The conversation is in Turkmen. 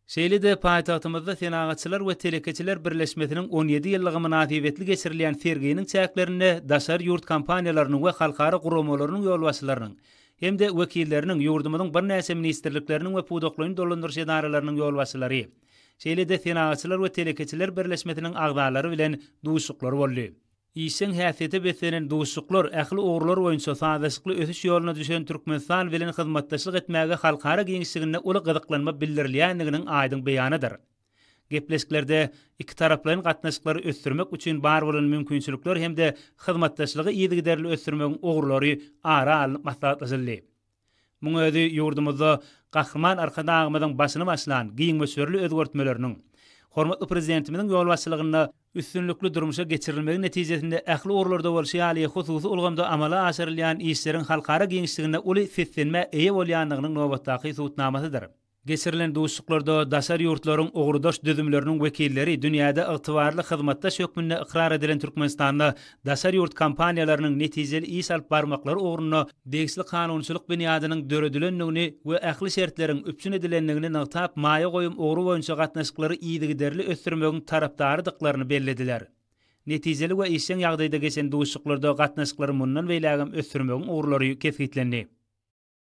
Şeýle-de paýtagtymyzda Senagatçylar we telekeçiler birleşmesiniň 17 ýyllygy mynasybetli geçirilýän serginiň çäklerinde daşary ýurt kompaniýalarynyň we halkara guramalarynyň ýolbaşçylarynyň hem-de wekilleriniň, ýurdumyzyň birnäçe ministrlikleriniň we pudaklaýyn dolandyryş edaralarynyň ýolbaşçylary, şeýle-de Senagatçylar we telekeçiler birleşmesiniň agzalary bilen duşuşyklar boldy. Işjeň häsiýete beslenen duşuşyklar ähli ugurlar boýunça sazlaşykly ösüş ýoluna düşen Türkmenistan bilen hyzmatdaşlyk etmäge halkara giňişliginde uly gyzyklanma bildirilýändiginiň aýdyň beýanydyr. Gepleşiklerde ikitaraplaýyn gatnaşyklary ösdürmek üçin bar bolan mümkinçilikler hem-de hyzmatdaşlygy yzygiderli ösdürmegiň ugurlary ara alnyp maslahatlaşyldy. Muň özi ýurdumyzda Gahryman Arkadagymyzyň başyny başlan giň möçberli özgertmeleriniň, hormatly Prezidentimiziň ýolbaşçylygynda üstünlikli durmuşa geçirilmegi netijesinde ähli ugurlarda bolşy ýaly hususy ulgamda amala aşyrylýan işleriň halkara giňişliginde uly seslenmä eýe bolýandygynyň nobatdaky subutnamasydyr. Geçirilen duşuşyklarda daşary ýurtlaryň ugurdaş düzümleriniň wekilleri dünýäde ygtybarly hyzmatdaş hökmünde ykrar edilen Türkmenistanda daşary ýurt kompaniýalarynyň netijeli iş alyp barmaklary ugrunda degişli kanunçylyk binýadynyň döredilendigini we ähli şertleriň üpjün edilendigini nygtap, maýa goýum ugry boýunça gatnaşyklary yzygiderli ösdürmegiň tarapdarydyklaryny bellediler. Netijeli we işjeň ýagdaýda geçen duşuşyklarda gatnaşyklary mundan beýlägem ösdürmegiň ugurlary kesgitlendi.